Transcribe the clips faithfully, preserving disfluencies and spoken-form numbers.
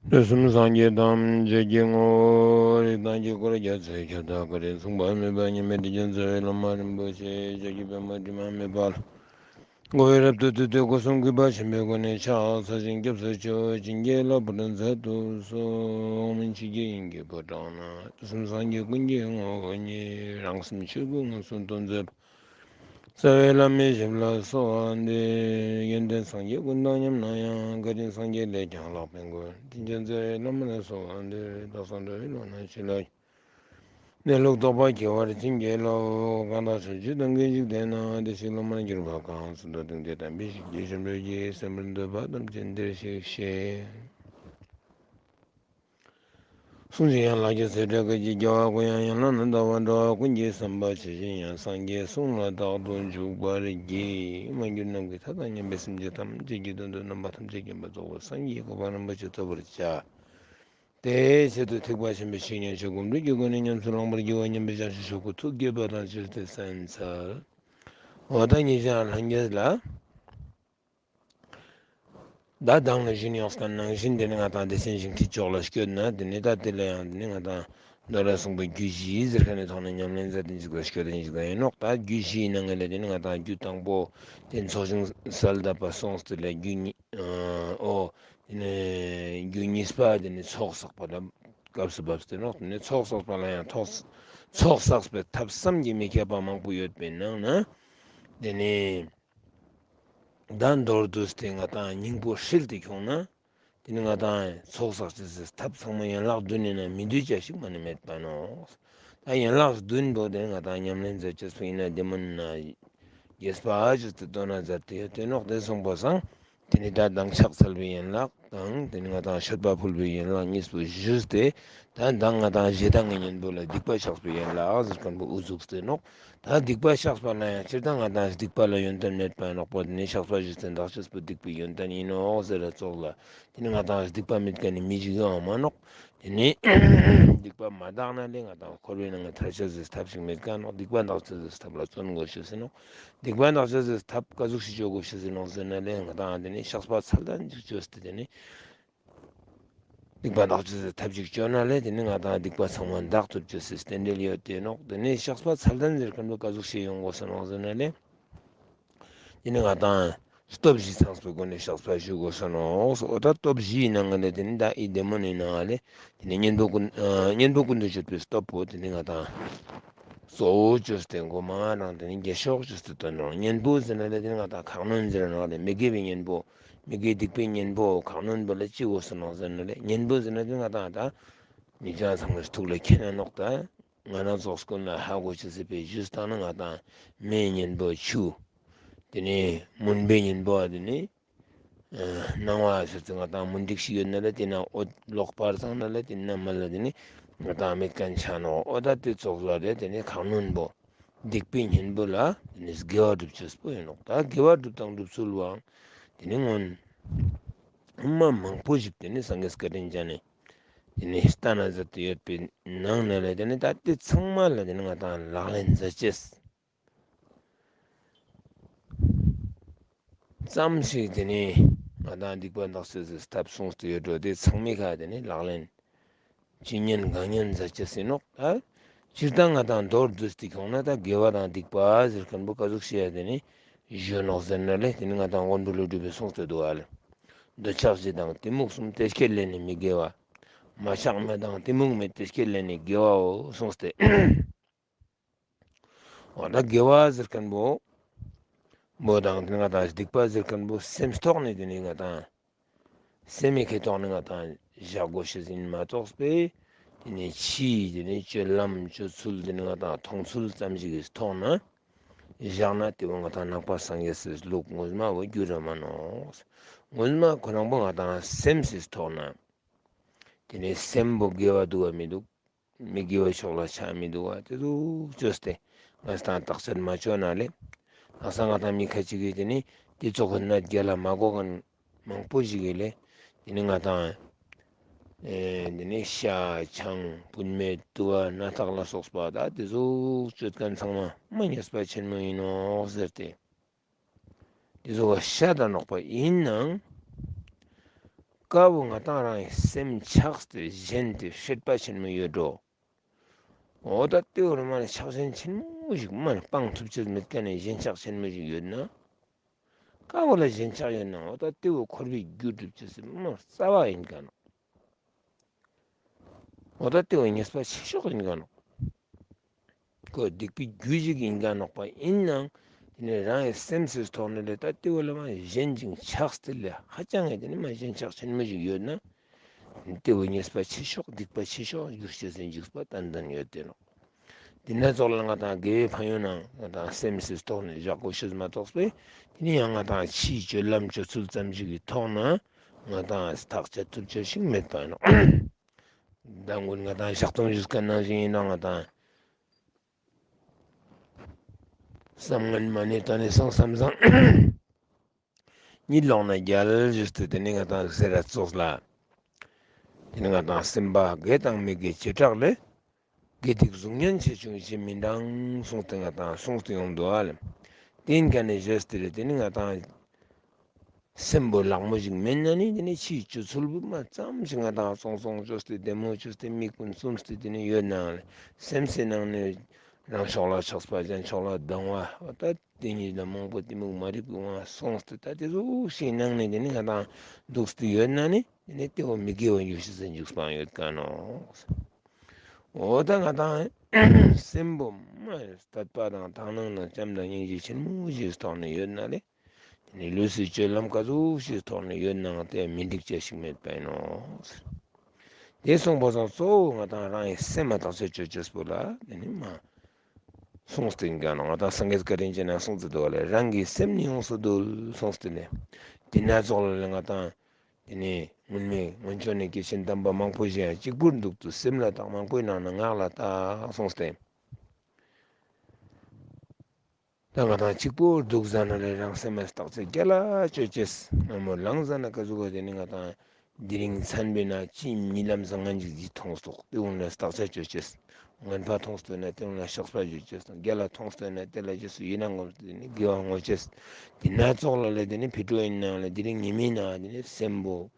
དུས་གསུམ་སངས་རྒྱས་ཐམས་ཅད་ཀྱི་ངོ་བོ། རིགས་དང་དཀྱིལ་འཁོར་རྒྱ་མཚོའི་ཁྱབ་བདག་ག་རེ་གསུངས་པ་མེད་པ་མཉམ་མེད་རྡུལ་ཕྲན་རྩ་བའི་བླ་མ་རིན་པོ་ཆེ། ཞབས་ཀྱི་པདྨོ་དྲི་མ་མེད་པ་ལ། མགོ་བོས་རབ་ཏུ་བཏུད་དེ་སྒོ་གསུམ་གུས་པ་ཆེན་པོའི་སྒོ་ནས་ཕྱག་འཚལ་ཞིང་སྐྱབས་སུ་མཆིའོ། བྱིན་གྱིས་བརླབ་པར་མཛད་དུ་གསོལ། འོག་མིན་ཆོས་ཀྱི་དབྱིངས་ཀྱི་ཕོ་བྲང་ན། དུས་གསུམ་སངས་རྒྱས་ཀུན་གྱི་ངོ་བོ་ཉིད། རང་སེམས་ཆོས་སྐུ་དངོས་སུ་སྟོན་མཛད་པ། རྩ་བའི་བླ་མའི་ཞབས་ལ་གསོལ་བ་འདེབས། ཡོན་ཏན་སངས་རྒྱས་ཀུན་དང་མཉམ་ན་ཡང་། བཀའ་དྲིན་སངས་རྒྱས་ལས་ཀྱང་ལྷག་པའི་མགོན། རིན་ཆེན་རྩ་བའི་བླ་མ་ལ་གསོལ་བ་འདེབས། བདག་སོགས་འགྲོ་བའི་ལུས་ལ་ཞི་ལ་གནས་ལུགས་རྟོགས་པ་སྐྱེ་བར་བྱིན་གྱིས་རློབས། གང་དག་ཕྱོགས་བཅུ་དང་མཁན་བཞུགས་དེ་ན། བདེ་གཤེགས་སློབ་མར་གྱུར་པ་གང་། གསུང་དང་ཐུགས་ཀྱི་དམ་པའི་ཞིང་ཁྱེད་ཆེན་པོའི་རྒྱལ། གསན་པར་འདོད་པ་ཐམས་ཅད་འདིར་གཤེགས་ཤིག། གསུང་གཅིག་ཡན་ལག་རྒྱ་མཚོའི་སྒྲ་སྐད་ཀྱིས། རྒྱལ་བ་ཀུན་དབྱངས་ཡན་ལག་ནི་ཟླ་བ་འདྲ། ཀུན་གྱི་བསམ་པ་ཇི་བཞིན་ཡང་། སངས་རྒྱས་གསུང་ལ་རྟག་ཏུ་འཇུག་པར་བགྱི། མ་གྱུར་ནམ་མཁའི་མཐའ་དང་མཉམ་པའི་སེམས་ཅན་ཐམས་ཅད་ཀྱི་དོན་དུ་རྣམ་པ་ཐམས་ཅད་མཁྱེན་པ་རྫོགས་པའི་སངས་རྒྱས་གོ་འཕང་རིན་པོ་ཆེ་ཐོབ་པར་བྱ། དེའི་ཆེད་དུ་ཐེག་པ་ཆེན་པོའི་ཆོས་ཉན་ཞིང་སྒོམ་སྒྲུབ་ཀྱི་སྒོ་ནས་ཉམས་སུ་བླང་བར་བགྱིའོ་སྙམ་པའི་བྱང་ཆུབ་མཆོག་གི་ཐུགས་བསྐྱེད་པ་དང་བཅས་ཏེ་གསན་འཚལ། འོ་ད་ཉེ་ཞ་ལྷན་རྒྱས་ལ། ད་མདང་ནས་ཞུས་ཡོང་ཁན་ནང་བཞིན་དེ་ནི་ང་དང་བདེ་ཆེན་ཞིང་ཁྲིད་ཕྱོགས་ལ་སྐྱོད་ན། དེ་ནི་ད་དེ་ལ་ཡང་དེ་ནི་ང་དང་མདོ་ལ་གསུངས་པའི་རྒྱུད་བཞི་ཟེར་ཁན་ནི་ཐོག་ནས་ཉམས་ལེན་མཛད་དེ་འཇུག་པ་སྐྱོད་དེ་འཇུག་པ་ཡིན་ནོག། ད་རྒྱུད་བཞིའི་ནང་ལས་དེ་ནི་ང་དང་རྒྱུད་དང་པོ་དེ་ཚོགས་ཞིང་གསལ་གདབ་པ་སོང་སྟེ་ལས་རྒྱུད་གཉིས་འོ་དེ་ནི་རྒྱུད་གཉིས་པ་དེ་ནི་ཚོགས་བསགས་པ་ལ་སྐབས་སུ་བབས་ཏེ་ནོག། དེ་ནི་ཚོགས་བསགས་པ་ལ་ཡང་ཚོགས་བསགས་པའི་ཐབས་བསམ་གྱིས་མི་ཁྱབ་པ་མང་པོ་ཡོད་པའི་ནང་ན་དེ་ནི། ད་མདོར་བསྡུས་ཏེ་ང་དང་སྙིང་པོ་ཧྲིལ་ཏེ་ཁྱོང་ན། དེ་ནི་ང་དང་ཚོགས་བསགས་ཅེས་སི་ཐབས་ཚང་མ་ཡན་ལག་བདུན་ཡིན་ན་མི་འདུས་ཅ་ཞིག་མ་ནི་མེད་པ་ནོག། ད་ཡན་ལག་བདུན་པོ་དེ་ནི་ང་དང་ཉམས་ལེན་མཛད་ཅེས་པོ་ཡིན་ན་བདེ་སྨོན་ན་རྒྱས་པ་ཅོས་ཏེ་འདོན་ན་མཛད་དེ་ཡོད་དེ་ནོག། དེ་སོང་པ་སང་དེ་ནི་ད་མདང་ཕྱག་འཚལ་བའི་ཡན་ལག་དང་དེ་ནི་ང་དང་མཆོད་པ་ཕུལ་བའི་ཡན་ལག་གཉིས་པོ་ཞུས་ཏེ། ད་མདང་ང་དང་ཞེ་སྡང་གི་གཉེན་པོ་ལ་སྡིག་པ་བཤགས་པའི་ཡན་ལག་ཟེར་ཁན་པོ་འུ་ཚུགས་ཏེ་ནོག། ད་སྡིག་པ་བཤགས་པ་ལ་ཡང་སྤྱིར་བཏང་ང་དང་སྡིག་པ་ལ་ཡོན་ཏན་མེད་པ་ནོག་པ། དེ་ནི་བཤགས་པ་ཞུས་ཏེ་འདག་ཅེས་པོ་སྡིག་པའི་ཡོན་ཏན་ཡིན་ནོག་ཟེར་ར་ཙོགས་ལ། དེ་ནི་ང་དང་སྡིག་པ་མེད་ཁན་ནི་མི་ཞིག་ཡོང་མ་ནོག། དེ་ནི་སྡིག་པ་མ་དག་ན་ལས་ང་དང་འཁོར་བའི་ནང་ནས་ཐར་ཅེས་སི་ཐབས་ཤིག་མེད་ཁན་ནོག། སྡིག་པ་འདག་ཅེས་སི་ཐབས་ལ་བརྩོན་དགོས་ཤེས་ཡིན་ནོག། སྡིག་པ་འདག་ཅེས་སི་ཐབས་ག་ཟུག་ཞིག་ཅོ་དགོས་ཤེས་ཡིན་ནོག་ཟེར་ན་ལས་ང་དང་དེ་ནི་བཤགས་པ་ཚད་ལྡན་ཅིག་ཅོས་ཏེ་དེ་ནི། སྡིག་པ་འདག་ཅེས་སི་ཐབས་ཅིག་ཅོ་ན་ལས་དེ་ནི་ང་དང་སྡིག་པ་ཚང་མ་འདག་ཐུབ་ཅེས་སི་རྟེན་འབྲེལ་ཡོད་དེ་ནོག། དེ་ནི་བཤགས་པ་ཚད་ལྡན་ཟེར་ཁན་པོ་ག་ཟུག་ཞིག་ཡོང་དགོས་ས་ནོག་ཟེར་ན་ལས། དེ་ནི་ང་དང་སྟོབས་བཞི་ཚང་བའི་སྒོ་ནས་བཤགས་པ་ཞུ་དགོས་ས་ནོག། འོ་ད་སྟོབས་བཞི་ཡི་ནང་ལས་དེ་ནི་ད་ཨི་བདེ་སྨོན་ནི་ནང་ལས་དེ་ནི་གཉེན་པོ་ཀུན་ཨ་གཉེན་པོ་ཀུན་ཏུ་སྤྱོད་པའི་སྟོབས་པོ་དེ་ནི་ང་དང་གཙོ་བོ་ཅོས་ཏེ་མགོ་མ་རང་དེ་ནི་རྒྱས་ཤོས་ཅོས་ཏེ་སྟོན་རོགས། གཉེན་པོ་ཟེར་ན་ལས་དེ་ནི་ང་དང་ཁ་གནོན་ཟེར་ནོག་ལས་མི་དགེ་བའི་གཉེན་པོ། མི་དགེ་སྡིག་པའི་གཉེན་པོ་ཁ་གནོན་པོ་ལ་ཅི་དགོས་ས་ནོག་ཟེར་ན་ལས་གཉེན་པོ་ཟེར་ན་དེ་ང་དང་ད་ཉེ་ཞ་ཚང་མའི་ཐུགས་ལ་མཁྱེན་ན་ནོག། ད་ང་རང་ཚོགས་ཀུན་ལ་ཧ་གོ་ཅེས་སི་ཕིའ་ཞུས་བཏང་ན་ང་དང་མེའི་གཉེན་པོ་ཆུ། དེ་ནི་མུན་པའི་གཉེན་པོ་དེ་ནི་ཨ་སྣང་བ་ཟེར་ཏེ་ང་དང་མུན་དིག་ཞིག་ཡོད་ན་ལས་དེ་ན་འོད་ལོག་པར་བཏང་ན་ལས་དེ་ན་མ་ལ་དེ་ནི་ང་དང་མེད་ཁན་ཆ་ནོག། འོ་ད་དེ་ཙོགས་ལ་རེ་དེ་ནི་ཁ་གནོན་པོ། སྡིག་པའི་གཉེན་པོ་ལ་དེ་ནི་དགེ་བ་སྒྲུབ་ཅེས་པོ་ཡིན་ནོག། ད་དགེ་བ་སྒྲུབ་དང་སྒྲུབ་ཚུལ་བའང་དེ་ནི་སྔོན་མ་མང་པོ་ཞིག་དེ་ནི་སངས་རྒྱས་བཀའ་དྲིན་ཅན་ནི་དེ་ནི་བསྟན་ན་མཛད་དེ་ཡོད་པའི་ནང་ན་ལས་དེ་ནི་ད་དེ་ཚང་མ་ལ་དེ་ནི་ང་དང་ལག་ལེན་མཛད་ཅེས་ཙམ་ཞིག་དེ་ནི་ང་དང་སྡིག་པ་འདག་ཅེས་སི་ཐབས་གསུངས་ཏེ་ཡོད་འགྲོ། དེ་ཚང་མའི་ཁ་དེ་ནི་ལག་ལེན་ཇི་སྙེད་འང་སྙེད་མཛད་ཅེས་ཡིན་ནོག། ད་སྤྱིར་བཏང་ང་དང་མདོར་བསྡུས་ཏེ་ཁྱོང་ན་ད་དགེ་བ་དང་སྡིག་པ་ཟེར་ཁན་པོ་ག་ཟུག་ཞིག་ཡ་དེ་ནི་ཞུ་ནོག་ཟེར་ན་ལས་དེ་ནི་ང་དང་མགོན་པོ་ཀླུ་སྒྲུབ་པའི་གསུངས་ཏེ་འདུག་ཨ་ལེ། འདོད་ཆགས་ཞེ་སྡང་གཏི་མུག་གསུམ། དེ་སྐྱེས་ལས་ནི་མི་དགེ་བ། མ་ཆགས་མེད་དང་གཏི་མུག་མེད། དེ་སྐྱེས་ལས་ནི་དགེ་བའོ་གསུངས་ཏེ། འོ་ད་དགེ་བ་ཟེར་ཁན་པོ་བོ་དང་དེ་ནི་ང་དང་སྡིག་པ་ཟེར་ཁན་པོ་སེམས་ཐོག་ནས་དེ་ནི་ང་དང་སེམས་མི་ཁའི་ཐོག་ནས་ང་དང་བཞག་དགོས་ཤེས་ཡིན་མ་གཏོགས་པས་དེ་ནི་ཕྱིའི་དེ་ནི་སྤྱོད་ལམ་སྤྱོད་ཚུལ་དེ་ནི་ང་དང་མཐོང་ཚུལ་ཙམ་ཞིག་གི་ཐོག་ན་བཞག་ན་དེ་བོ་ང་དང་ནང་པ་སངས་རྒྱས་སི་ལུགས་ངོ་མ་བོ་འགྱུར་ར་མ་ནོག། ངོ་མ་ཁོ་རང་པོ་ང་དང་སེམས་སི་ཐོག་ན་དེ་ནི་སེམས་པོ་དགེ་བ་འདུག་བ་མི་འདུག། མི་དགེ་བའི་ཕྱོགས་ལ་ཆ་མི་འདུག་བ། དེ་ཟུག་བཅོས་ཏེ་ང་དང་བརྟག་དཔྱད་མ་བཅོས་ན་ལེ། ང་དང་མི་ཁ་ཅིག་གིས་དེ་ནི་དེ་ཙོགས་ཀྱི་ནད་རྒྱལ་ལ་མ་གོ་མཁན་མང་པོ་ཞིག་གིས་ལེ། དེ་ནི་ང་དང་ཨེ་དེ་ནི་ཤ་ཆང་བུད་མེད་དུ་བ་སྣ་ཐག་ལ་སོགས་པ་ད་དེ་ཟུག་བཅོས་མཁན་ཚང་མ་མ་ཉེས་པ་ཆེན་མོ་ཡིན་ནོག་ཟེར་ཏེ། དེ་ཚོ་བ་ཤ་དང་ནོག་པ་ཡིན་ནའང་ ཀ་བོ་ང་ཏང་རང་ངི་སེམས་ཆགས་ཏེ་ཞེན་ཏེ་སྲེད་པ་ཆེན་མོ་ཡོད་འགྲོ། འོ་ད་དེ་བོ་ལ་མ་ནེ་ཆགས་ཞེན་ཆེན་མོ་ཞིག་མ་ནེ་སྤང་ཐུབ་ཅེས་མེད་ཁན་ནི་ཞེན་ཆགས་ཆེན་མོ་ཞིག་ཡོད་ན། ཀ་བོ་ལ་ཞེན་ཆགས་ཡོད་ན་འོ་ད་དེ་བོ་འཁོར་བའི་རྒྱུ་སྒྲུབ་ཅེས་སི་མ་རྩ་བ་ཨིན་ཀ་ནོག། འོ་ད་དེ་བོ་ཉེས་པ་ཆེ་ཤོས་ཨིན་ཀ་ནོག། ཁོ་སྡིག་པའི་རྒྱུ་ཞིག་ཨིན་ཀ་ནོག་པ། ཨིན་ནའང་དེ་ནེ་རང་ངི་སེམས་སི་ཐོག་ནེ་ལེ་ད་དེ་བོ་ལ་མ་ཞེན་ཅིང་ཆགས་ཏེ་ལེ་ཧ་ཅང་ངི་དེ་ནེ་མ་ཞེན་ཆགས་ཆེན་མོ་ཞིག་ཡོད་ན། དེ་བོ་ཉེས་པ་ཆེ་ཤོས་སྡིག་པ་ཆེ་ཤོས་འགྱུར་ཅེས་སི་འཇུག་པ་ཏན་ཏན་ཡོད་དེ་ནོག། དེ་ནེ་ཙོགས་ལ་ང་ཏང་དགེ་བའི་ཕན་ཡོན་ནང་ང་ཏང་སེམས་སི་ཐོག་ནེ་བཞག་གོ་ཤེས་མ་གཏོགས་པས་དེ་ནེ་ཡང་ང་ཏང་ཕྱིའི་སྤྱོད་ལམ་སྤྱོད་ཚུལ་ཙམ་ཞིག་གི་ཐོག་ནེ་ང་ཏང་ཐག་བཅད་ཐུབ་ཅེས་ཤིག་མེད་པ་ཨིན་ནོག། མདང་དགོང་ང་ཏང་ཞག་སྟོང་ཞུས་ཁན་ནང་བཞིན་ཨིན་ནོག། ང་ཏང་བསམ་ངན་མ་ནེ་ད་ནི་སང་བསམ་བཟང་གཉིད་ལོག་ན་རྒྱལ་ཞུས་ཏེ་དེ་ནེ་ང་ཏང་ཟེར་ར་ཙོགས་ལ། དེ་ནེ་ང་ཏང་སེམས་པ་དགེ་དང་མི་དགེ་བྱེ་བྲག་ལས། དགེ་སྡིག་གཟུགས་བརྙན་ཆེ་ཆུང་ཞེ་མི་འདྲ་གསུངས་ཏེ་ང་ཏང་གསུངས་ཏེ་ཡོང་འདུག་ཨ་ལེ། དེ་ཨིན་ཁན་ནི་ཞུས་ཏེ་ལེ་དེ་ནེ་ང་ཏང་སེམས་པོ་ལག་མོ་ཞིག་མེད་ན་ནི་དེ་ནེ་ཕྱིའི་སྤྱོད་ཚུལ་བོ་མ་ཙམ་ཞིག་ང་ཏང་སོང་སོང་ཅོས་ཏེ་བདེ་མོ་ཅོས་ཏེ་མིག་གུན་བཙུམས་ཏེ་དེ་ནེ་ཡོད་ནའང་ལེ་སེམས་སི་ནང་ནེ་རང་ཕྱོགས་ལ་ཆགས་པ་གཞན་ཕྱོགས་ལ་སྡང་བ་འོ་ད་དེ་ཉིད་ལ་མང་པོ་གཏི་མུག་མ་རིག་པའི་དབང་སོང་སྟེ་ད་དེ་ཟུག་ཞིག་ནང་ནེ་དེ་ནེ་ང་ཏང་འདུག་སྟེ་ཡོད་ན་ནི་དེ་ནེ་དེ་བོ་མི་དགེ་བ་ཡོད་ཤེས་སི་འཇུག་པའང་ཡོད་ཀ་ནོག། འོ་ད་ང་ཏང་སེམས་པོ་མ་དད་པ་དང་དག་སྣང་དང་བྱམས་དང་སྙིང་རྗེ་ཆེན་མོ་ཞིག་ཐོག་ནེ་ཡོད་ན་ལེ། དེ་ནེ་ལུས་སི་སྤྱོད་ལམ་ག་ཟུག་ཞིག་ཐོག་ནེ་ཡོད་ནའང་དེ་མི་འགྲིག་ཅེས་ཤིག་མེད་པ་ཨིན་ནོག། དེ་སོང་པ་སང་གཙོ་བོ་ང་ཏང་རང་ངི་སེམས་མ་ཐག་ཆོད་ཅོ་ཅེས་པོ་ལ་དེ་ནེ་མ་གསུངས་ཏེ་ཨིན་ཀ་ནོག། ང་ཏང་སངས་རྒྱས་བཀའ་དྲིན་ཅན་ན་གསུངས་ཏེ་འདུག་ལེ། རང་གི་སེམས་ནི་ཡོངས་སུ་འདུལ་གསུངས་ཏེ་ལེ། དེ་ནེ་ཙོགས་ལ་ལེ་ང་ཏང་དེ་ནེ་སྔོན་མེ་སྔོན་བྱོན་ནི་སྐྱེས་ཆེན་དམ་པ་མང་པོ་ཞིག་ཡང་གཅིག་པུར་འདུག་ཏུ་སེམས་ལ་བརྟག་མང་པོའི་ནང་ན་ངག་ལ་བརྟག་གསུངས་ཏེ། ད་ང་ཏང་གཅིག་པོ་འདུག་ཟ་ན་ལེ་རང་སེམས་མ་བརྟག་དཔྱད་རྒྱལ་ལ་ཅོ་ཅེས། ང་མོ་ལངས་ཟ་ན་ཀ་ཟུག་ག་དེ་ནེ་ང་ཏང་དེ་རིང་མཚན་བོའི་ནང་ཅི་རྨི་ལམ་བཟང་ངན་ཅིག་ཅི་མཐོང་སོག་དེ་གུན་ལ་བརྟག་དཔྱད་ཅོ་ཅེས། ངན་པ་མཐོང་སྟེ་ན་དེ་གུན་ལ་བཤགས་པ་ཅོ་ཅེས་དང་རྒྱལ་ལ་མཐོང་སྟེ་ན་དེ་ལ་རྗེས་སུ་ཡི་རང་སྒོམ་སྟེ་དེ་ནེ་དགེ་བ་བསྔོ་ཅེས། དེ་ནེ་ཙོགས་ལ་ལེ་དེ་ནེ་ཕི་དྲོ་ཨིན་ནའང་ལེ་དེ་རིང་ཉི་མའི་ནང་དེ་ནེ་སེམས་པོ་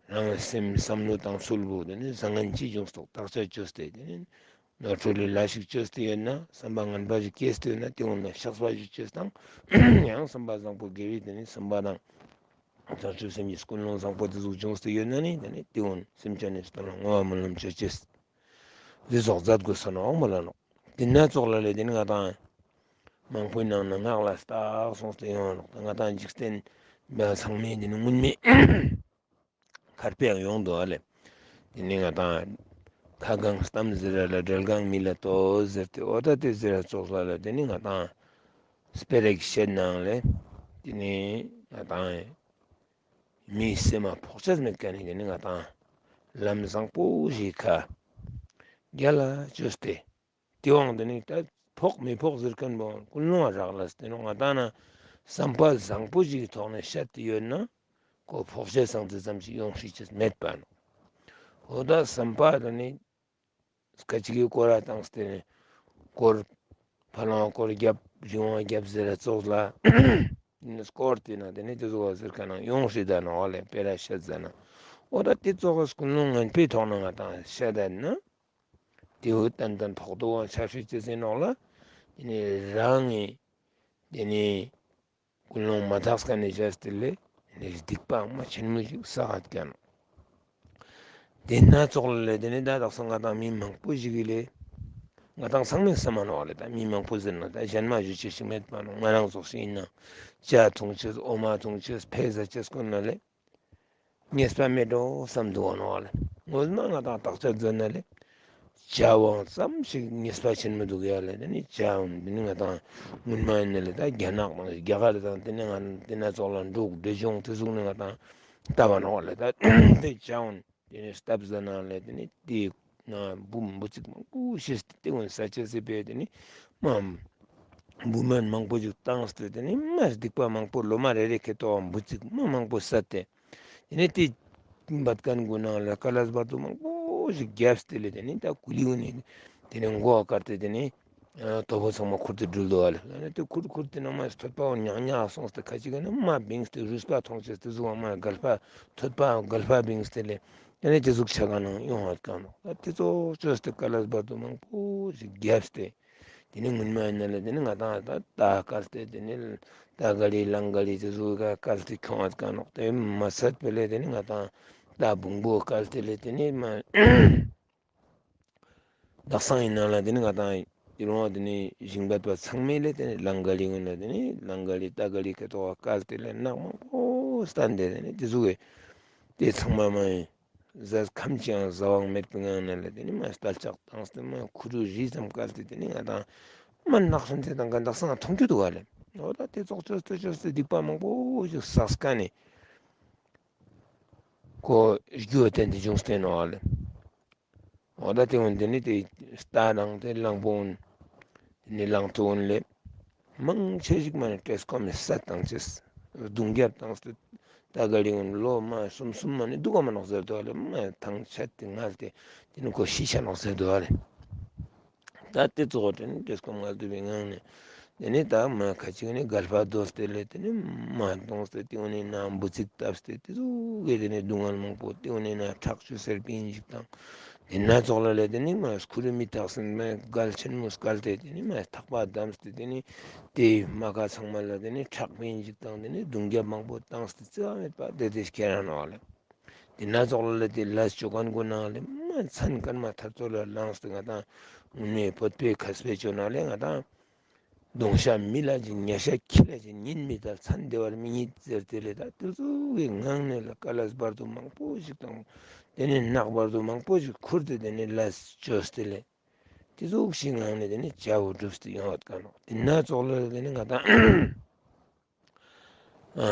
རང་སེམས་བསམ་བློ་བཏང་ཚུལ་བོ་དེ་ནེ་བཟང་ངན་ཅི་བྱུང་སོག་བརྟག་དཔྱད་ཅོས་ཏེ་དེ་ནེ་ནོར་འཁྲུལ་ལས་ལ་ཞིག་ཅོས་ཏེ་ཡོད་ན་བསམ་པ་ངན་པ་ཞིག་སྐྱེས་ཏེ་ཡོད་ན་དེ་གུན་ལ་བཤགས་པ་ཞིག་ཅོས་དང་ཡང་བསམ་པ་བཟང་པོ་དགེ་བའི་དེ་ནེ་བསམ་པ་དང་བྱང་ཆུབ་སེམས་ཀྱི་ཀུན་སློང་བཟང་པོ་དེ་ཟུག་བྱུང་སྟེ་ཡོད་ན་ནི་དེ་ནེ་དེ་གུན་སེམས་ཅན་ནི་དོན་ལ་བསྔོ་བ་སྨོན་ལམ་ཅོ་ཅེས། འདི་ཙོགས་མཛད་དགོས་ས་ནོག་མོལ་ལ་ནོག། དེ་ནེ་ཙོགས་ལ་ལེ་དེ་ནེ་ང་ཏང་མང་པོའི་ནང་ན་ངག་ལ་བརྟག་གསུངས་ཏེ་ཡོང་ནོག། ང་ཏང་འཇིག་རྟེན་པ་ཚང་མའི་དེ་ནེ་སྔོན་མེ་མཁར་དཔེ་ཡང་ཡོང་འདུག་ཨ་ལེ། དེ་ནེ་ང་ཏང་ཁ་གང་གཏམ་ཟེར་ར་ལ་འབྲེལ་གང་མི་ལ་ལྟོས་ཟེར་ཏེ་འོ་ད་དེ་ཟེར་ར་ཙོགས་ལ་ལེ་དེ་ནེ་ང་ཏང་སྤེ་ར་ཞིག་བཤད་ནའང་ལེ་དེ་ནེ་ང་ཏང་མིའི་སེམས་མ་ཕོག་ཅེས་མེད་ཁན་ནི་དེ་ནེ་ང་ཏང་ལམ་བཟང་པོ་ཞིག་ཁ་རྒྱལ་ལ་ཅོས་ཏེ། དེ་བོའང་དེ་ནེ་ད་ཕོག་མི་ཕོག་ཟེར་ཁན་བོ་ཀུན་སློང་རག་ལས་ཏེ་ནོག། ང་ཏང་ན་བསམ་པ་བཟང་པོ་ཞིག་གི་ཐོག་ནེ་བཤད་དེ་ཡོད་ན་ཁོ་ཕོག་ཅེས་སང་དེ་ཙམ་ཞིག་ཡོང་ཤེས་ཅེས་མེད་པ་ནོག། འོ་ད་བསམ་པ་དེ་ནེ་སྐད་ཅིག་གི་སྐོར་ར་བཏང་སྟེ་ནེ་སྐོར་ཕ་ལོང་སྐོར་རྒྱབ་རི་བོང་རྒྱབ་ཟེར་ར་ཙོགས་ལ་སྐོར་དེ་ན་དེ་ནེ་དེ་ཟུག་པ་ཟེར་ཁན་ནང་ཡོང་ཤེས་ད་ནོག་ཨ་ལེ་སྤེ་ར་བཤད་ཟ་ན། འོ་ད་དེ་ཙོགས་ཀུན་སློང་ངན་པའི་ཐོག་ནེ་ང་ཏང་བཤད་ད་ན། དེ་བོ་ཏན་ཏན་ཕོག་ཐུག་པ་ཆ་ཤས་ཅི་ཟེར་ནོག་ལ། དེ་ནེ་རང་ངི་དེ་ནེ་ཀུན་སློང་མ་དག་ཁན་ནི་བྱས་ཏེ་ལེ་དེ་ནེ་སྡིག་པ་མ་ཆེན་མོ་ཞིག་བསགས་ཀ་ནོག། དེ་ནེ་ཙོགས་ལ་ལེ་དེ་ནེ་ད་དག་ས་ང་ཏང་མི་མང་པོ་ཞིག་གི་ལེ་ང་ཏང་ཚང་མའི་སེམས་མ་ནོག་ལེ། ད་མི་མང་པོ་ཟེར་ན་ད་གཞན་མ་ཞུ་ཅེས་ཤིག་མེད་པ་ནོག། ང་རང་ཙོགས་ཤིག་ཨིན་ན་ཇ་འཐུང་ཅེས་འོ་མ་འཐུང་ཅེས་ཕེ་ཟ་ཅེས་ཀུན་ལ་ལེ། ཉེས་པ་མེད་འགྲོ་བསམ་འདུག་བ་ནོག་ལེ། ངོ་མ་ང་ཏང་བརྟག་དཔྱད་མཛད་ན་ལེ། ཇ་བོ་ཙམ་ཞིག་ཉེས་པ་ཆེན་མོ་འདུག་ཡ་ལེ། དེ་ནེ་ཇ་བོ་དེ་ནེ་ང་ཏང་སྔོན་མ་ཨིན་ན་ལེ་ད་རྒྱ་ནག་དང་རྒྱ་གར་དང་དེ་ནེ་ང་དེ་ནེ་ཙོགས་ལ་འབྲུག་འབྲས་ལྗོངས་དེ་ཟུག་ནེ་ང་ཏང་ལྟ་བ་ནོག་ལེ། ད་དེ་ཇ་བོ་དེ་ནེ་སྟབས་ཟ་ན་ལེ་དེ་ནེ་དེ་ན་འབུ་འབུ་ཙིག་མང་པོ་ཤི་སྟེ་དེ་གུན་ཟ་ཅེས་སི་ཕིའ་དེ་ནེ་མ་འབུ་སྨན་མང་པོ་ཞིག་བཏང་སྟེ་དེ་ནེ་མ་སྡིག་པ་མང་པོ་ལོ་མ་རེ་རེ་ཁེ་ཏོ་འབུ་ཙིག་མ་མང་པོ་བསད་དེ། དེ་ནེ་དེ་བད་ཁན་གུན་ནང་ལ་ཀ་ལས་བད་དུ་མང་པོ་ཞིག་རྒྱབ་སྟེ་ལེ་དེ་ནེ་ད་ཀུ་ལི་གུན་ནེ་དེ་ནེ་མགོ་བོ་བཀར་ཏེ་དེ་ནེ་ ཨ་དོ་པོ་ཚང་མ་ཁུར་ཏེ་འགྲུལ་དུག་ཨ་ལེ། ཨ་ནི་ཏེ་ཁུར་ཁུར་ཏེ་ནང་མ་ཐོད་པ་བོ་ཉག་ཉག་སོང་སྟེ་ཁ་ཅིག་ག་ནི་མ་བིངས་ཏེ་རུས་པ་ཐོང་ཅེས་ཏེ་ཟུག་མ་གལ་པ་ཐོད་པ་གལ་པ་བིངས་ཏེ་ལེ། ཨ་ནི་ཏེ་ཟུག་ཆ་ག་ནང་ཡོང་བ་ཀ་ནོག། ད་ཏེ་ཙོགས་ཅོས་ཏེ་ཀ་ལས་བར་དུ་མང་པོ་ཞིག་རྒྱབ་སྟེ། ཏེ་ནེ་སྔོན་མ་ཡིན་ན་ལེ་ཏེ་ནེ་ང་ཏང་ད་རྟ་བཀལ་ཏེ་ཏེ་ནེ་རྟ་ག་ལི་གླང་ག་ལི་ཏེ་ཟུག་ག་བཀལ་ཏེ་ཁྱོང་བ་ཀ་ནོག། ཏེ་མ་ཚད་པ་ལེ་ཏེ་ནེ་ང་ཏང་རྟ་བོང་བུ་བཀལ་ཏེ་ལེ་ཏེ་ནེ་མ་དག་ས་ཡིན་ན་ལེ་ཏེ་ནེ་ང་ཏང་ཏེ་རུང་ཏེ་ནེ་ཞིང་པ་ཚང་མས་ལེ་ཏེ་ནེ་གླང་ག་ལི་ཡིན་ན་ལེ་ཏེ་ནེ་གླང་ག་ལི་རྟ་ག་ལི་ཁེ་ཏོག་བཀལ་ཏེ་ལེ་ནག་མང་པོ་སྟན་ཏེ་ཏེ་ནེ་ཏེ་ཟུག་གི་ཏེ་ཚང་མ་མ་ཡིན། ཟས་ཁམ་ཅིག་ཡང་ཟ་བ་མེད་པའི་ངང་ནས་ལ་ཏེ་ནེ་མ་རྟ་ལྕག་བཏང་སྟེ་མ་ཁུ་རུ་རི་ཙམ་བཀལ་ཏེ་ཏེ་ནེ་ང་ཏང་མ་ནགས་ཚལ་དང་ག་དག་ས་མཐོང་རྒྱུ་དུག་ག་ལེ། འོ་ད་ཏེ་ཙོགས་ཅོས་ཏེ་ཅོས་ཏེ་སྡིག་པ་མང་པོ་ཞིག་བསགས་ཀ་ནེ་ཁོ་རྒྱུ་བ་ཏན་ཏེ་བྱུང་སྟེ་ནོག་ག་ལེ། འོ་ད་ཏེ་འོན་ཏེ་ནི་ཏེ་རྟ་དང་ཏེ་གླང་པོ་འོན་ཏེ་ནི་གླང་ཐོ་འོན་ལེ། མང་ཆེ་ཞིག་མ་ནི་བཀྲེས་སྐོམ་མི་སད་བཏང་ཅེས། རྡུང་རྒྱབ་བཏང་སྟེ་རྟ་ག་ལི་འོན་ལོ་མ་གསུམ་གསུམ་མ་ནི་དུག་ག་མ་ནོག་ཟེར་དོ་ལེ། མ་ཐང་ཆད་དེ་ངལ་ཏེ་ཏེ་ནི་ཁོ་ཤི་ཆ་ནོག་ཟེར་དོ་ལེ། ད་ཏེ་ཙོགས་ཏེ་ནི་བཀྲེས་སྐོམ་ངལ་དུབ་པའི་ངང་ནས་ཏེ་ནི་ད་མ་ཁ་ཅིག་ནི་གལ་པ་དོ་སྟེ་ལེ་ཏེ་ནི་མ་གཏོང་སྟེ་ཏེ་འོན་ནི་ན་འབུ་ཚིག་བཏབ་སྟེ་ཏེ་ཙོགས་གི་ཏེ་ནི་སྡུག་བསྔལ་མང་པོ་ཏེ་འོན་ནི་ན་ཁྲག་ཆུ་སེར་པིན་ཞིག་དང་། ཏེ་ན་ཙོགས་ལ་ལེ་ཏེ་ནི་མ་ཁུ་རུ་མི་དག་སེན་མ་གལ་ཆེན་མོ་བཀལ་ཏེ་ཏེ་ནི་མ་ཐག་པ་བསྡམས་ཏེ་ཏེ་ནི་ཏེ་མ་ཀ་ཚང་མ་ལ་ཏེ་ནི་ཁྲག་པིན་ཞིག་དང་ཏེ་ནི་རྡུང་རྒྱབ་མང་པོ་བཏང་སྟེ་རྩ་བ་མེད་པ་ཏེ་ཏེ་ཁྱེར་ར་ནོག་ལེ། ཏེ་ན་ཙོགས་ལ་ལེ་ཏེ་ལས་ཅོ་ཁན་གུན་ནང་ལེ་མ་མཚན་སྐར་མ་ཐར་ཚོ་ལ་ལངས་ཏེ་ང་ཏང་དངོས་གནས་བོད་པའི་མཁས་པའི་ཅོ་ན་ལེ་ང་ཏང་གདོང་ཤ་མི་ལ་ཅིག་ཉ་ཤ་ཁྱི་ལ་ཅིག་ཉིན་མི་ལྟར་མཚན་བདེ་བར་མི་རྙེད་ཟེར་ཏེ་ལེ་ད་ཏེ་ཙོགས་སི་ངང་ནས་ལེ་ཀ་ལས་བར་དུ་མང་པོ་ཞིག་དང་ཏེ་ནི་ནགས་བར་དུ་མང་པོ་ཞིག་ཁུར་ཏེ་ཏེ་ནི་ལས་ཅོས་ཏེ་ལེ་ཏེ་ཙོགས་སི་ངང་ནས་ཏེ་ནི་བྱ་བོ་སྒྲུབས་ཏེ་ཡོང་བ་ཀ་ནོག། ཏེ་ན་ཙོགས་ལ་ཏེ་ནི་ང་ཏང་ཨ་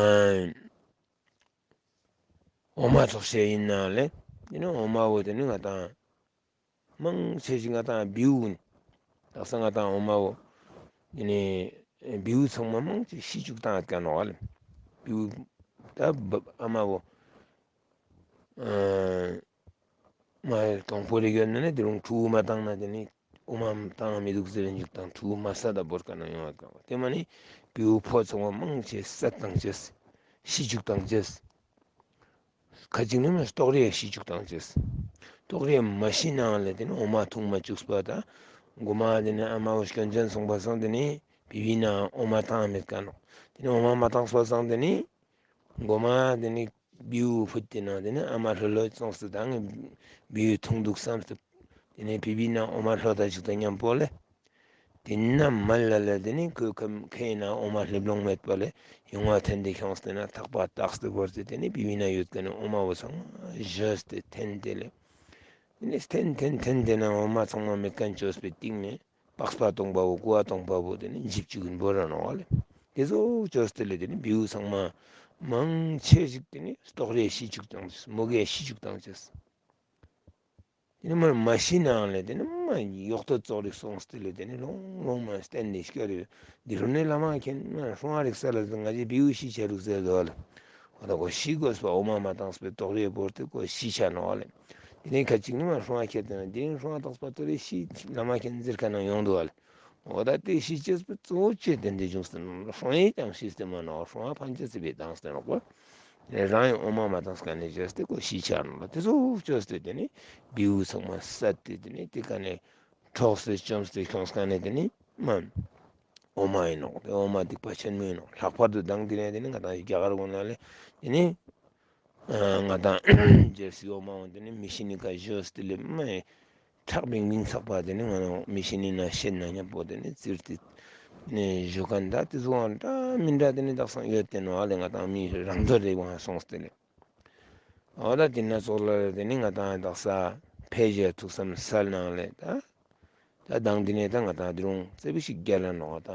འོ་མ་ཚོགས་ཤེས་ཡིན་ན་ལེ། ཏེ་ནི་འོ་མ་བོ་ཏེ་ནི་ང་ཏང་མང་ཆེ་ཞིག་ང་ཏང་བེའུ་ཨིན། དག་ས་ང་ཏང་འོ་མ་བོ་ཏེ་ནི་བེའུ་ཚང་མ་མང་ཆེ་ཤི་ཅུག་བཏང་ཡོད་ཀ་ནོག་ལེ། བེའུ་ད་ཨ་མ་བོ་ཨ་མ་གང་པོ་རེ་ཡོད་ན་ནི་ཏེ་རུང་ཕྲུ་གུ་མ་བཏང་ན་ཏེ་ནི་འོ་མ་བཏང་མི་དུག་ཟེར་ཅུག་དང་ཕྲུ་གུ་མ་སད་ད་བོར་ཀ་ནང་ཡོང་བ་ཀ་བ། ཏེ་མ་ནི་བེའུ་ཕོ་ཚང་མ་མང་ཆེ་སད་བཏང་ཅེས་ཤི་ཅུག་བཏང་ཅེས། ཁ་ཅིག་ནི་མ་ལྟོགས་རི་ཤི་ཅུག་བཏང་ཅེས། ལྟོགས་རི་མ་ཤི་ནའང་ལེ་ཏེ་ནི་འོ་མ་འཐུང་མ་ཅུག་པ་ད་གོ་མ་ཏེ་ནི་ཨ་མ་བོ་སྐྱོན་ཅན་སོང་པ་སང་ཏེ་ནི་བི་བི་ན་འོ་མ་བཏང་མེད་ཀ་ནོག། ཏེ་ནི་འོ་མ་མ་བཏང་པ་སང་ཏེ་ནི་གོ་མ་ཏེ་ནི་བེའུ་ཕུད་དེ་ནང་ཏེ་ནི་ཨ་མ་ལྷོད་ལྷོད་སོང་སྟེ་ད་ངས་བེའུ་འཐུང་དུག་བསམ་སྟེ་ཏེ་ནི་བི་བི་ན་འོ་མ་ལྷོད་ད་ཅིག་དང་མཉམ་པོ་ལེ། ཏེ་ན་མ་ལ་ལ་ཏེ་ནི་ཁོའི་ཁ་ཁའི་ནང་འོ་མ་ལྷེབ་ལོང་མེད་པ་ལེ་ཡོང་བ་ཐོན་ཏེ་ཁྱོངས་ཏེ་ན་ཐག་པ་བཏགས་ཏེ་བོར་ཏེ་ཏེ་ནི་བི་བི་ན་ཡོད་ཀ་ནི་འོ་མ་བོ་ཚང་མ་བཞོས་ཏེ་འཐེན་ཏེ་ལེ། ཏེ་ནི་འཐེན་འཐེན་འཐེན་ཏེ་ན་འོ་མ་ཚང་མ་མེད་ཁན་ཅོས་པའི་སྟིང་ནེ་པགས་པ་སྟོང་པ་བོ་ཀུ་བ་སྟོང་པ་བོ་ཏེ་ནི་འཇིབ་ཅུག་གིན་བོར་ར་ནོག་ལེ། ཏེ་ཙོགས་ཅོས་ཏེ་ལེ་ཏེ་ནི་བེའུ་ཚང་མ་མང་ཆེ་ཞིག་ཏེ་ནི་ལྟོགས་རི་ཤི་ཅུག་བཏང་ཅེས་མོ་གེ་ཤི་ཅུག་བཏང་ཅེས། ཏེ་ནི་མ་མ་ཤི་ནའང་ལེ་ཏེ་ནི་མ་ཡོག་ཏོ་ཙོགས་རིག་སོང་སྟེ་ལེ་ཏེ་ནི་ལོང་ལོང་མ་བསྟན་ཏེ་སྐྱོར་ཡོད། འདི་རུ་ནི་བླ་མ་མཁྱེན་མ་སྲུང་བ་རིག་ས་ལ་ང་ཅི་བེའུ་ཤི་ཆ་རུག་ཟེར་དོ་ལེ། འོ་ད་ཁོ་ཤི་དགོས་པ་འོ་མ་མ་བཏང་པའི་ལྟོགས་རི་བོར་ཏེ་ཁོ་ཤི་ཆ་ནོག་ལེ། ཏེ་ནི་ཁ་ཅིག་ནི་མ་སྲུང་བ་ཁྱེར་ཏེ་ན་འདི་ནི་སྲུང་བ་བཏང་པ་ལྟོགས་རི་ཤི་བླ་མ་མཁྱེན་ཟེར་ཁ་ནང་ཡོང་དུག་ལེ། འོ་ད་ཏེ་ཤི་ཅེས་པོ་གཙོ་བོ་ཅི་ཏེ་འདི་བྱུང་སྟེ་ན་སྲུང་ཡིན་ཀྱང་ཤི་སྟེ་མ་ནོག་སྲུང་བ་ཕན་ཅེས་སི་བེ་བཏང་སྟེ་ནོག་པ། རང་ཡང་འོ་མ་མ་བཏང་ཀ་ནེ་བཅོས་ཏེ་ཁོ་ཤི་ཆ་ནོག་ལེ། ཏེ་ཙོགས་བཅོས་ཏེ་ཏེ་ནི་བེའུ་ཚང་མ་བསད་དེ་ཏེ་ནི་ཏེ་ཀ་ནེ་འཕྲོགས་ཏེ་བཅོམས་ཏེ་ཁྱོངས་ཀ་ནེ་ཏེ་ནི་མ་འོ་མ་ཡིན་ནོག། ཏེ་འོ་མ་སྡིག་པ་ཆེན་མོ་ཡིན་ནོག། ལྷག་པར་དུ་མདང་དེ་ནེ་ཏེ་ནི་ང་ཏང་རྒྱ་གར་གུན་ན་ལེ་ཏེ་ནི་ང་ཏང་རྗེས་སུ་འོ་མ་འོན་ཏེ་ནི་མི་ཤི་ནི་ཀ་བཅོས་ཏེ་ལེ་མ་ཁྲག་བིང་བིང་ཚག་པ་ཏེ་ནི་ང་ནོ་མི་ཤི་ནི་ན་ཤེད་ན་ཉམ་པོ་ཏེ་ནི་ཙིར་ཏེ་ནི་བཞུགས་ཁན་ད་ཏེ་ཟུག་འདྲ་མི་འདྲ་ཏེ་ནི་དག་སང་ཡོད་དེ་ནོག་ཨ་ལེ། ང་ཏང་མི་རང་འདོད་རེ་བ་སོང་སྟེ་ལེ། འོ་ད་ཏེ་ན་ཙོགས་ལ་ཏེ་ནི་ང་ཏང་དག་ས་ཕེ་ཞེ་ཐུགས་བསམ་སལ་ནང་ལེ་ད་ད་མདང་ཏེ་ནི་ད་ང་ཏང་ཏེ་རུང་ཙེ་བི་ཞིག་རྒྱལ་ལ་ནོག་ད་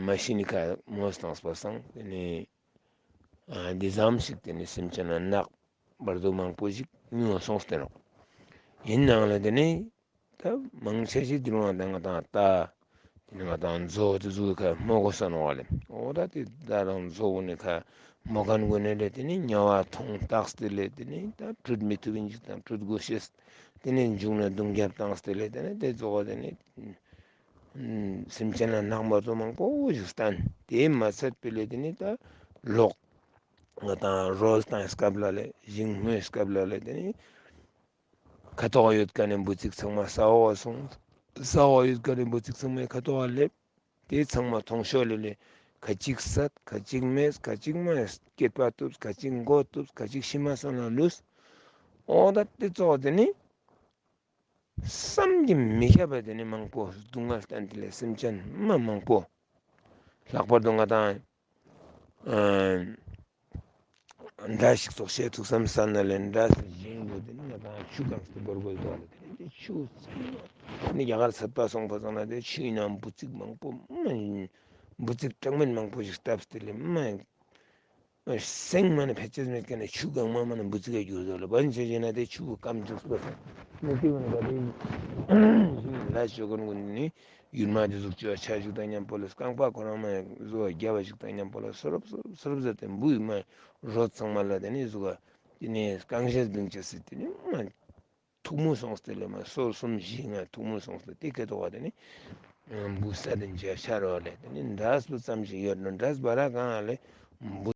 མ་ཤི་ནི་ཁ་མོས་བཏང་པ་སང་ཏེ་ནི་འདི་ཙམ་ཞིག་ཏེ་ནི་སེམས་ཅན་ན་ནག་བར་དུ་མང་པོ་ཞིག་ཉུང་སོང་སྟེ་ནོག། ཡིན་ནའང་ལེ་ཏེ་ནི་ད་མང་ཆེ་ཞིག་ཏེ་རུང་ང་ཏང་ང་ཏང་རྟ་ཏེ་ནི་ང་ཏང་མཛོ་ཏེ་ཟུག་ཁ་མོ་གོས་ས་ནོག་ལེ། འོ་ད་ཏེ་རྟ་དང་མཛོ་གུན་ནི་ཁ་མོ་ཁན་གུན་ནི་ལེ་ཏེ་ནི་དམྱལ་བ་མཐོང་བཏགས་ཏེ་ལེ་ཏེ་ནི་ད་ཁྲུད་མི་ཐུབ་ཨིན་ཅིག་དང་ཁྲུད་དགོས་ཤེས་ཏེ་ནི་མཇུག་ན་རྡུང་རྒྱབ་བཏང་སྟེ་ལེ་ཏེ་ནི་ཏེ་ཙོགས་ཏེ་ནི་ སེམས་ཅན་ལ་ནག་མ་བཙོ་མང་པོ་ཞིག་བསྟན། དེ་མ་ཚད་པེ་ལེ་དེ་ནི་ད་ལོག་ང་དང་རོལ་བཏང་སྐབས་ལ་ལེ་ཞིང་རྨོས་སྐབས་ལ་ལེ་དེ་ནི་ཁ་ཐོག་ཡོད་མཁན་ནི་འབུ་ཚིག་ཚང་མ་ས་འོག་སོང་། ས་འོག་ཡོད་མཁན་ནི་འབུ་ཚིག་ཚང་མ་ཁ་ཐོག་ལེབ། དེ་ཚང་མ་ཐོང་ཤོ་ལེ་ལེ་ཁ་ཅིག་སད་ཁ་ཅིག་མེས་ཁ་ཅིག་མ་སྐྱེད་པ་ཐུབ་ཁ་ཅིག་མགོ་ཐུབ་ཁ་ཅིག་ཤི་མ་སོང་ལ་ལུས། འོ་ད་དེ་ཙོགས་དེ་ནི་བསམ་གྱིས་མི་ཁྱབ་པ་དེ་ནི་མང་པོ་སྡུག་བསྔལ་བསྟན་དེ་ལེ་སེམས་ཅན་མ་མང་པོ། ལྷག་པར་དུ་ང་དང་ཨ་འདྲ་ཞིག་ཙོགས་བཤད་ཐུགས་བསམ་ས་ན་ལེ་འདྲ་ཞིག་བཞེངས་དགོས་དེ་ནི་ང་དང་ཆུ་གང་སྟེ་བོར་དགོས་དོ་ལེ་དེ་ནི་ཆུ་ནི་རྒྱ་གར་ཚད་པ་སོང་པ་སོང་ན་དེ་ཆུའི་ནང་འབུ་ཚིག་མང་པོ་མ་འབུ་ཚིག་གྲངས་མེད་མང་པོ་ཞིག་བཏབ་སྟེ་ལེ་མ། སེང་མ་ནི་ཕལ་ཆེར་མེད་མཁན་ནི་ཆུ་གང་མ་མ་ནི་འབུ་ཚིག་ག་གྱུར་དོ་ལ་བན་ཆེ་ཆེ་ན་དེ་ཆུ་གི་སྐམ་འཇུག་པ་ནི་དེ་བོ་ནི་ག་དེ་ཞིག་ལ་ཆོ་གོན་གུན་ནི་ཡུར་མ་དེ་ཟུག་ཅོ་ཆ་ཞིག་དང་མཉམ་པོ་ལ་རྐང་པ་ཁོ་རང་མ་བཟོ་བ་རྒྱབ་པ་ཞིག་དང་མཉམ་པོ་ལ་སོ་རབ་སོ་རབ་སོ་རབ་ཟ་དེ་འབུ་ཡི་མ་རོ་ཚང་མ་ལ་དེ་ནི་ཟུག་ག་དེ་ནི་རྐང་ཤེས་བིང་ཆ་སི་དེ་ནི་མ། ཐུག་མོ་སོང་སྟེ་ལེ་མ་སོ་གསུམ་བཞི་ལྔ་ཐུག་མོ་སོང་སྟེ་དེ་སྐད་དོ་བ་དེ་ནི་འབུ་ས་དེ་འཇའ་ཤར་བ་ལེ་དེ་ནི་འདྲ་སྤུ་ཙམ་ཞིག་ཡོད་ནོ་འདྲ་སྤ་ར་གང་ལེ་འབུ།